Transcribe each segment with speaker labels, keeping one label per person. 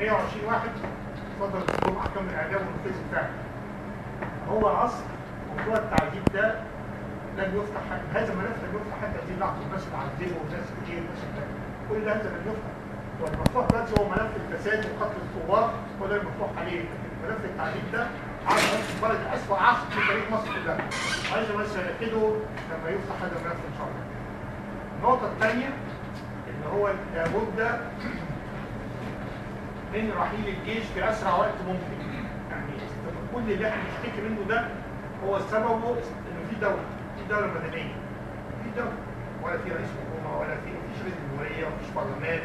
Speaker 1: 120 واحد صدر لهم احكام الاعدام ونفذت فعلا. هو عصر موضوع التعذيب ده لم يفتح، هذا الملف لم يفتح حتى هذه اللحظة، الناس اللي عذبوا والناس كتير والناس كل ده هذا لم يفتح. والمفتوح دلوقتي هو ملف الفساد وقتل الثوار، هو ده المفتوح عليه، لكن ملف التعذيب ده عصر البلد اسوء عصر في تاريخ مصر كلها. عايز بس يأكده لما يفتح هذا الملف ان شاء الله. النقطة الثانية ان هو لابد من رحيل الجيش في اسرع وقت ممكن. يعني كل اللي احنا بنشتكي منه ده هو سببه انه في دولة، في دولة مدنية، في دولة ولا في رئيس حكومة ولا في مفيش رئيس جمهورية ومفيش برلمان،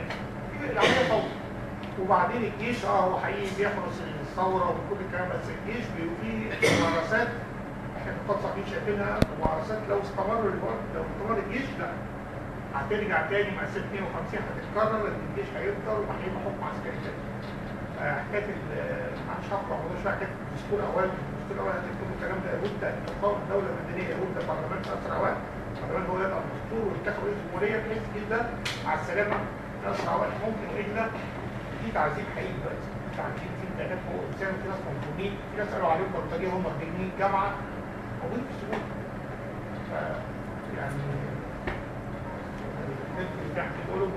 Speaker 1: في العملية فوضى. وبعدين الجيش هو حقيقي بيحرس الثورة وكل الكلام، بس الجيش فيه ممارسات احنا كنقاد صحفيين شايفينها ممارسات لو استمر لو استمر الجيش لا هترجع تاني مأساة 52 هتتكرر، ان الجيش هيفضل وهيبقى حكم عسكري تاني. حكاية معلش هقرا موضوع شوية حكاية الدستور اولا، الدستور الاول هتكتب الكلام ده، لابد ان تقام دولة مدنية، لابد برلمان في اسرع وقت، البرلمان هو يضع الدستور وينتخب رئيس الجمهورية بحيث الجيش ده على السلامة في اسرع وقت ممكن، والا في تعذيب حقيقي دلوقتي، في تعذيب، في انتهاكات حقوق الانسان، في ناس مظلومين، في ناس قالوا عليهم بلطجيه هم خريجين جامعه موجودين في السجون. ف يعني اللي احنا بنقوله.